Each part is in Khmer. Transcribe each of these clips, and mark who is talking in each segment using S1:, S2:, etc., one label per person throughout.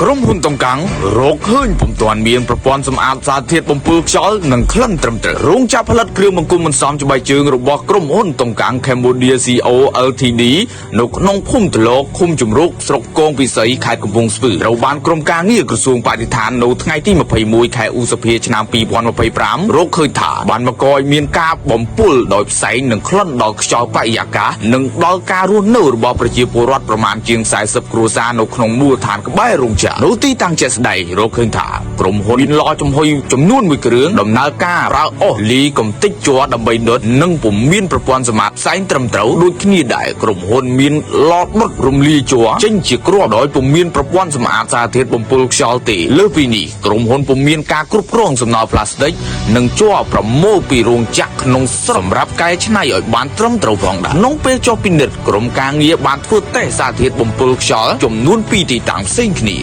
S1: ក្រុមហ៊ុនតុងកាំងរកឃើញពុំទាន់មានប្រព័ន្ធសម្អាតសារធាតុបំពុលខ្យល់និងក្លិនត្រឹមត្រូវរោងចក្រផលិតគ្រឿងបង្គុំបន្សំច្បែកជើងរបស់ក្រុមហ៊ុនតុងកាំង Cambodia CO Ltd នៅក្នុងភូមិតលោកឃុំជំរកស្រុកកងពិសីខេត្តកំពង់ស្ពឺត្រូវបានក្រុមការងារក្រសួងបរិស្ថាននៅថ្ងៃទី21ខែឧសភាឆ្នាំ2025រកឃើញថាបានបង្កឲ្យមានការបំពុលដោយផ្សែងនិងក្លិនដល់ខ្យល់បរិយាកាសនិងដល់ការរស់នៅរបស់ប្រជាពលរដ្ឋប្រមាណជាង40គ្រួសារនៅក្នុងមូលដ្ឋានក្បែររោងចក្រនៅទីតាំងជាក់ស្ដែងរកឃើញថាក្រុមហ៊ុនមានឡចំហុយចំនួនមួយគ្រឿងដំណើរការប្រើអុសលីកំតិចជ័រដើម្បីដុតនិងពុំមានប្រព័ន្ធសម្អាតផ្សែងត្រឹមត្រូវដូចគ្នាដែរក្រុមហ៊ុនមានឡដុតរំលាយជ័រចេញជាគ្រាប់ដោយពុំមានប្រព័ន្ធសម្អាតសារធាតុបំពុលខ្យល់ទេលើសពីនេះក្រុមហ៊ុនពុំមានការគ្រប់គ្រងសំណល់ប្លាស្ទិកនិងជ័រប្រមូលពីរោងចក្រក្នុងស្រុកសម្រាប់កែច្នៃឲ្យបានត្រឹមត្រូវផងដែរក្នុងពេលចុះពិនិត្យក្រុមការងារបានធ្វើតេស្តសារធាតុបំពុលខ្យល់ចំនួន2ទីតាំងផ្សេងគ្នា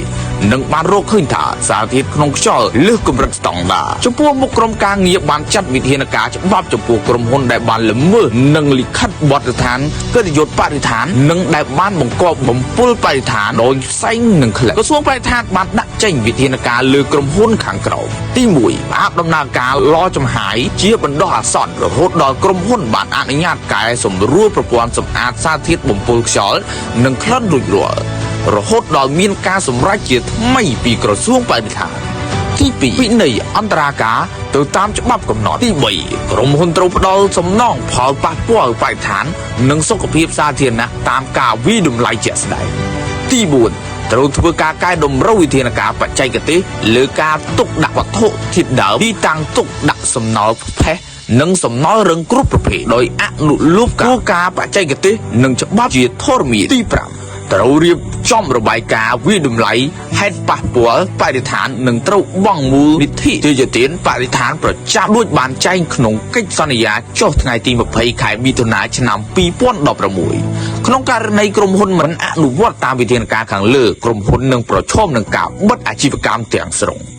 S1: និងបានរកឃើញថាសារធាតុក្នុងខ្យល់លើសកម្រិតស្តង់ដារចំពោះមុខក្រុមការងារបានចាត់វិធានការច្បាប់ចំពោះក្រុមហ៊ុនដែលបានល្មើសនឹងលិខិតបទដ្ឋានកិត្តិយសបរិស្ថាននិងដែលបានបង្កបំពុលបរិស្ថានដោយផ្សែងនិងក្លិនក្រសួងបរិស្ថានបានដាក់ចេញវិធានការលើក្រុមហ៊ុនខាងក្រោមទី1ផ្អាកដំណើរការឡចំហាយជាបណ្ដោះអាសន្នរហូតដល់ក្រុមហ៊ុនបានអនុញ្ញាតកែសម្រួលប្រព័ន្ធសម្អាតសារធាតុបំពុលខ្យល់និងក្លិនរួចរាល់រហូតដល់មានការសម្រេចជាថ្មីពីក្រសួងបរិស្ថានទី2វិន័យអន្តរាការទៅតាមច្បាប់កំណត់ទី3ក្រុមហ៊ុនត្រូវផ្ដល់សំណងផលប៉ះពាល់បរិស្ថាននិងសុខភាពសាធារណៈតាមការវិតម្លៃជាក់ស្ដែងទី4ត្រូវធ្វើការកែតម្រូវវិធានការបច្ចេកទេសលើការទុកដាក់វត្ថុធាតុដើមទីតាំងទុកដាក់សំណល់ផេះនិងសំណល់រឹងគ្រប់ប្រភេទដោយអនុលោមគោលការណ៍បច្ចេកទេសនិងច្បាប់ជាធរមានទី5ត្រូវរៀបចំរបាយការណ៍វិតម្លៃហេតុប៉ះពាល់បរិស្ថាននិងត្រូវបង់មូលនិធិទាយទានបរិស្ថានប្រចាំដូចបានចែងក្នុងកិច្ចសន្យាចុះថ្ងៃទី20ខែមិថុនាឆ្នាំ2016ក្នុងករណីក្រុមហ៊ុនមិនអនុវត្តតាមវិធានការខាងលើក្រុមហ៊ុននឹងប្រឈមនឹងការបិទអាជីវកម្មទាំងស្រុង។